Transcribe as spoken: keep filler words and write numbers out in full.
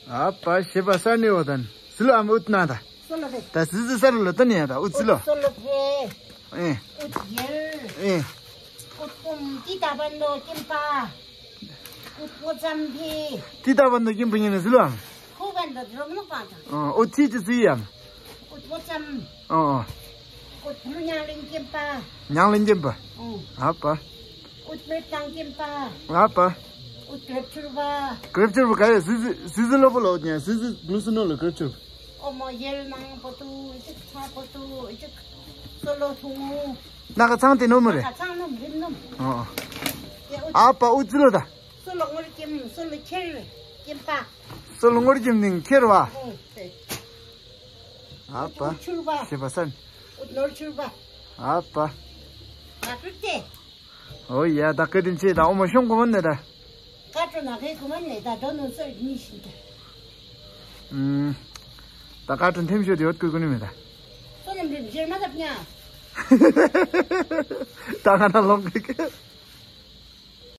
ཨ་པ་ཞེས་པ་ས་ནི་འོ་དན། སི་ལོ་ཨམ་ཨུད་ན་ད། སོ་ལོ་བེ། ད་སི་སི་ས་རུ་ལོ་ཏན་ཡ་ད་ཨུད་སི་ལོ། སོ་ལོ་བེ། ཨེ། ཨུད་ཡེལ། ཨེ། ཨུད་ཀུམ་ཏི་ད་བན་དོ་ཀིམ་པ། ཨུད་ངོ་ཙམ་བེ། ཏི་ད་བན་དོ་ཀིམ་པ་ཉེ་ནི་སི་ལོ་ཨམ། ཁོ་བན་དོ་རོག་ནོ་པ་ད། ཨོ་ཨུད་ཚི་ཅི་སི་ཡམ། ཨུད་ངོ་ཙམ། ཨོ་ཨོ། ཨུད་ལུ་ཉང་ལིང་ཀིམ་པ། ཉང་ལིང་ཀིམ་པ། ཨོ། ཨ་པ། ཨུད་མེར་ཏང་ཀིམ་པ། ཨ་པ། ཨུད་གྲེབ་ཆུར་བ། གྲེབ་ཆུར་བ་ག་ཡ་སི་སི་སི་སི་ལོ་པོ་ལོ་ཉ་སི་སི་གླུ་སི་ནོ་ལོ་གྲེབ་ཆུར། ཨོ་མོ་ཡེལ་ནང་པོ་ཏུ་ཨི་ཅིག་ཚ་པོ་ཏུ་ཨི་ཅིག་སོ་ལོ་ཐུང་ངུ། ན་ག་ཚང་ཏེ་ནོ་མོ་རེ། ན་ག་ཚང་ནོ་མོ་རེ་ནོ། ཨོ་ཨོ། ཡེ་ཨུད། ཨ་པ་ཨུད་ཙི་ལོ་ད། སོ་ལོ་ངོར་ཀིམ་སོ་ལོ་ཁྱེར་ཀིམ་པ། སོ་ལོ་ངོར་ཀིམ་ནིང་ཁྱེར་བ། ཨོ་ཨོ། ཨ་པ། ཆུར་བ། ཞེས་པ་སན། ཨུད་ནོར་ཆུར་བ། ཨ་པ། ང་ཀྲུག་ཏེ། ཨོ་ཡ་ད་བཀའ་དྲིན་ཆེ་ད་ཨོ་མ་ཤོང་གོ་མ་ནེ་ད། ཀ་ཀྲོ་ན་ཁའི་གོ་མ་ནེ་ད་དོ་ནོ་སར་ཉི་ཤིན་ཏེ། ཨུམ། ད་ཀ་ཀྲོ་ཐེམ་ཤོ་དེ་ཡོད་ཀུ་ཀུ་ནི་མེ་ད། སོ་ནམ་རིམ་ཇེར་མ་ད་ཕྱ། ད་ང་ན་ལོང་གི་ཀེ།